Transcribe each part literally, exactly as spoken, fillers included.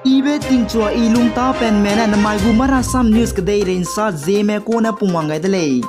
Ibe tingchua i lungtapenme ne namai gu Marasam News kedeirei nsa Zeme kune pungwang gai de lei.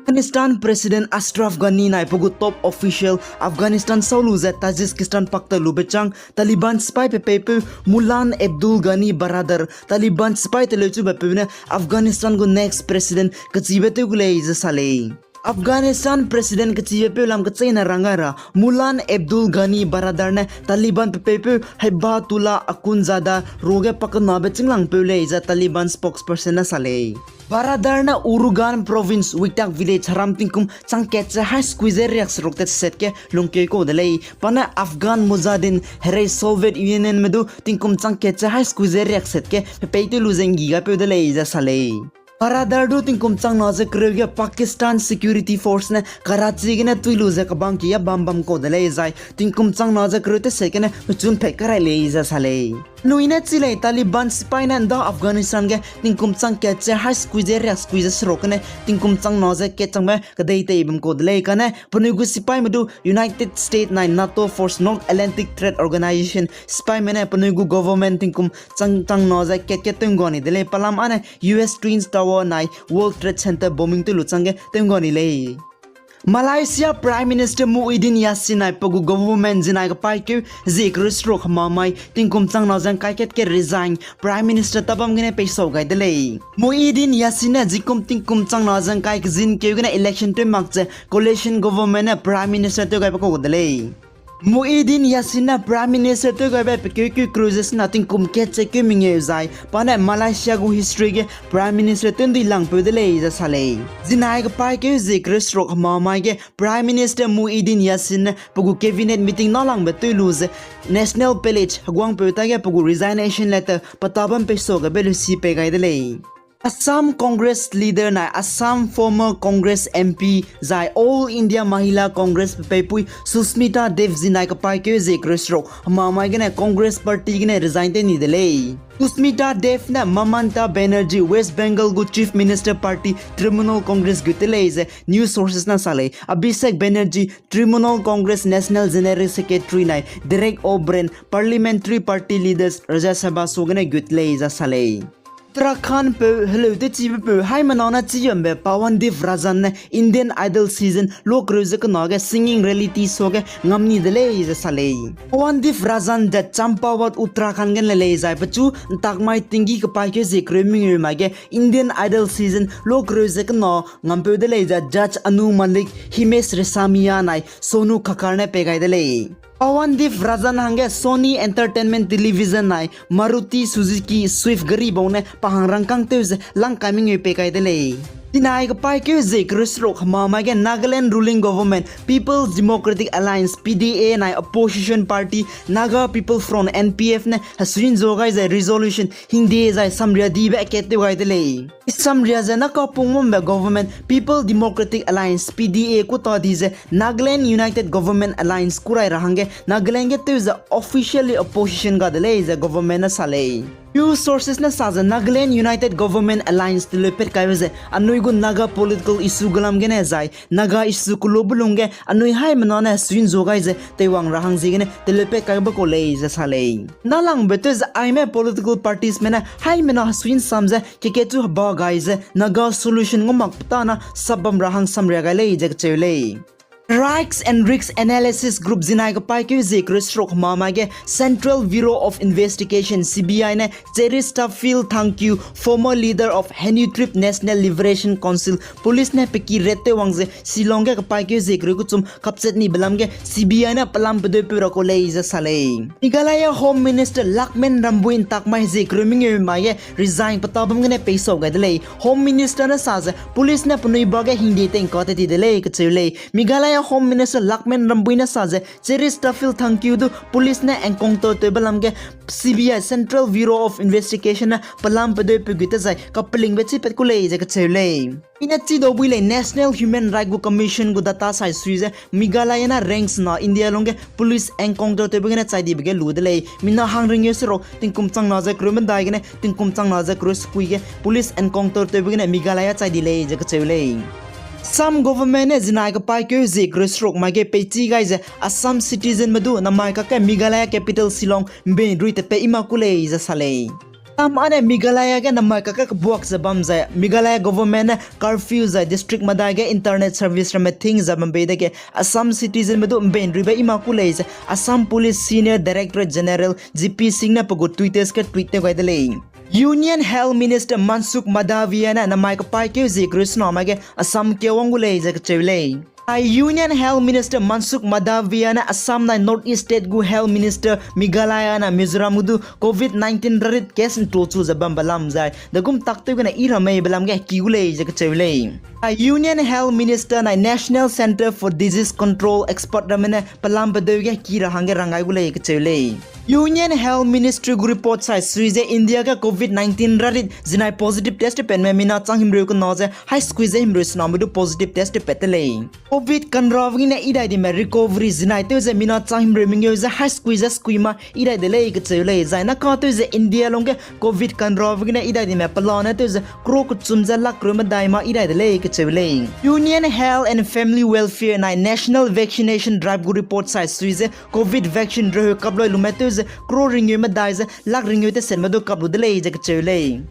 Afghanistan President Ashraf Ghani nai pe gu top official Afghanistan sau lu ze Tajikistan pakta lube chang Taliban sipai pepeipeu Mulan Abdul Ghani Baradar, Taliban sipai teleuchubepeu ne Afghanistan gu next president kechibe tew gu lei ze sa lei. Afghanistan President kechibepeu lam kecheîne rang gai ra Mulan Abdul Ghani Baradar ne Taliban pepeipeu Hibatullah Akhundzada ruage pakenabe chinglangpeu lei ze Taliban spokesperson ne sa lei. Baradar ne Uruzgan Province, Wiktak Village, heram tingkum chang kat ze hai sekui ze riakseruk tet set ge lungkeu kau de lei. Pa ne Afghan Mujahideen, herei Soviet Unionme du tingkum chang kat ze hai sekui ze riakset ge pepeitew lu ze nggi gaipeu de lei ze sa lei. Baradar du tingkum changna ze kereu ge Pakistan Security Force ne Karachi gene tui lu ze kebangki ge bam bam kau de lei zai tingkum changna ze kereu teset gene mechun phet karai lei ze sa lei. Anui ne chi lei Taliban sipai ne nda Afghanistan ge tingkum chang kat ze hai sekui ze riak sekui ze seruk gene tingkum changna ze kat changbe kedei tei bam kau de lei kane penui gu sipaime du United States nai NATO Force, North Atlantic Treaty Organization sipaime ne penui gu government tingkum chang changna ze kat kat tew ngga ni de lei. Palam ane U S Twin Tower nai World Trade Center bombing tew lu changge tew ngga ni lei. Malaysia Prime Minister Muhyiddin Yassin nai pe gu government zinai kepaîkeu zie kereu seruk hemamai tingkum changna ze ngkai kat ge resign Prime Minister tabam gene peisau gai de lei. Muhyiddin Yassin ne zikum tingkum changna ze ngkai kezin keu gene election tew mak ze coalition government ne Prime Minister tew gaibe kau de lei. Muhyiddin Yassin ne Prime Minister tew gaibe pe keu keu kereu ze sena tingkum kat ze keu mengeu zai pa ne Malaysia gu history ge Prime Minister tew ndui langpeu de lei ze sa lei. Zinai kepaîkeu zie kereu seruk hemamai ge Prime Minister Muhyiddin Yassin ne pe gu cabinet meeting nâlangbe tew lu ze National Palace heguangpeu tage pe gu resignation letter pe tabam peisau gaibe lusi pei gai de lei. Assam Congress leader nai Assam former Congress M P zai All India Mahila Congress pepeipui Sushmita Dev zinai kepaîkeu zie kereu seruk hemamai gene Congress Party gene resign tew ni de lei. Sushmita Dev ne Mamata Banerjee West Bengal gu Chief Minister party Trinamool Congress gut te lei ze news sources ne sa lei. Abhishek Banerjee Trinamool Congress National General Secretary nai Derek O'Brien Parliamentary Party Leaders Rajya Sabha suagene gut lei ze sa lei. Uttarakhand peu heleu techibe peu haimena ne chiyambe Pawandeep Rajan ne Indian Idol season lokreu ze kena ge singing reality show ge ngam ni de lei ze sa lei. Pawandeep Rajan ze Champawat Uttarakhand gene lei zai pechu ntakmai tinggi kepaîkeu zie kereu mengeu mai ge Indian Idol season lokreu ze kena ngampeu de lei ze judge Anu Malik, Himesh Reshammiya nai Sonu Khakkar ne pei gai de lei. Pawandeep Rajan hangge Sony Entertainment Television nai Maruti Suzuki Swift gari bau ne pa hang rangkâng tew ze langkai mengeu pei gai de lei. Zinai kepaîkeu zie kereu seruk hemamai ge Nagaland ruling government People's Democratic Alliance, P D A nai opposition party Naga People Front, N P F ne hesuinzua gai ze resolution hingde zai samriadibe kat tew gai de lei. Samria ze na kapung mambe government People Democratic Alliance, P D A ku ta di ze Nagaland United Government Alliance kurai ra hangge Nagaland ge tew ze officially opposition ga de lei ze government ne sa lei. News sources ne sa ze Nagaland United Government Alliance teleupat kaibe ze anui gu Naga political issue gulam gene zai Naga issue kulo bulung ge anui haimena ne hesuinzua gai ze teiwang ra hang ziegene teleupat kaibe kau lei ze sa lei. Nâlangbe tew ze aime political partiesme ne haimena hesuinsam ze kekechu heba gai ze Naga solution ngau mak petana sap bam ra hang samria gai lei ze kacheu lei. Risk and Risk Analysis Group zinai kepaîkeu zie kereu seruk hemamai ge Central Bureau of Investigation, C B I ne Cheristerfield Thangkhiew, former leader of Hynniewtrep National Liberation Council, police ne pe ki raid tew wang ze Shillong ge kepaîkeu zie kereu kechum kapchat nibe lam ge C B I ne pelam pedeu peu ra kau lei ze sa lei. Meghalaya Home Minister Lakman Rambui ntakmai zie kereu mengeu mai ge resign pe tabam gene peisau gai de lei. Home Minister ne sa ze police ne penui ba ge hingde tei ngka tat ti de lei kacheu lei. Meghalaya Home Minister Lakman Rambui ne sa ze Cheristerfield Thangkhiew du police ne encounter tewbe lam ge C B I, Central Bureau of Investigation ne pelam pedeu peu gu tezai kapelingbe chipat ku lei ze kacheu lei. I ne chidau bui lei National Human Rights gu Commission gu data sai sui ze Meghalaya ne ranks na India lungge police encounter tewbe gene chai dibe ge lu de lei. Mina hang ringeu seruk tingkum changna ze kereu medai gene tingkum changna ze kereu sekui ge police encounter tewbe gene Meghalaya chai di lei ze kacheu lei. Assam government ne zinai kapaîkeu zie kereu seruk mai ge peichi gai ze Assam citizenme du namai kakge Meghalaya capital Shillong ’mbei ’nrui tepe i ma ku lei ze sa lei. Assam â ne Meghalaya ge namai kakge kebuak ze bam zai Meghalaya government ne curfew zai district medai ge internet service ramme ting ze bam bei dege Assam citizenme du ’mbei ’nruibe i ma ku lei ze Assam Police Senior Directorate General G P Singh ne pe gu Twitter ge tweet tew gai de lei. Union Health Minister Mansukh Mandaviya ne namai kapaîkeu zie kereu sena mai ge Assam keu wang gu lei ze kacheu lei. Ai Union Health Minister Mansukh Mandaviya ne Assam nai North East State gu Health Minister Meghalaya nai Mizoram gu du Covid nineteen rarit case ’ntuachu ze bambe lam zai degum taktew gene i ra mei be lam ge heki gu lei ze kacheu lei. Ai Union Health Minister nai National Centre for Disease Control expert ramme ne pe lam pedeu ge heki ra hangge rang gai gu lei kacheu lei. Union Health Ministry gu report sai sui ze India ge Covid nineteen rarit zinai positive test tepatme mina chang himreu kena ze hai sekui ze himreu sename du positive test tepat te lei. Covid kanrabe gene i dai dime recovery zinai tew ze mina chang himreu mengeu ze hai sekui ze sekui ma i dai de lei kacheu lei. Zai naka tew ze India lungge Covid kanrabe gene i dai dime pelane tew ze crore kechum ze lakh kereu medai ma i dai de lei kacheu lei. Union Health and Family Welfare nai National Vaccination Drive gu report sai sui ze Covid vaccine reheu kap lui lume tew ze crore ringeu medai ze lakh ringeu tesetme du kap lu de lei ze kacheu lei.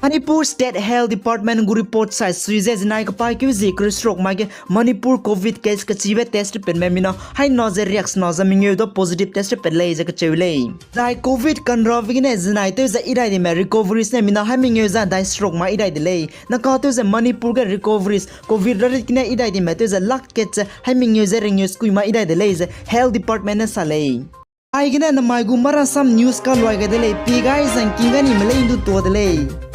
Manipur State Health Department gu report sai sui ze zinai kapaîkeu zie kereu seruk mai ge Manipur Covid case kachibe test tepatme mina hai na ze riak sena ze mengeu du positive test tepat lei ze kacheu lei. Zai Covid kanrabe gene zinai tew ze i dai dime recoveries ne mina hai mengeu ze dai seruk ma i dai de lei. Naka tew ze Manipur ge recoveries Covid rarit gene i dai dime tew ze lakh kat ze hai mengeu ze ringeu sekui ma i dai de lei ze Health Department ne sa lei. Aigene namai gu Marasam News kaluai gai de lei, pie gai zangking ga nime lei ndu tua de lei.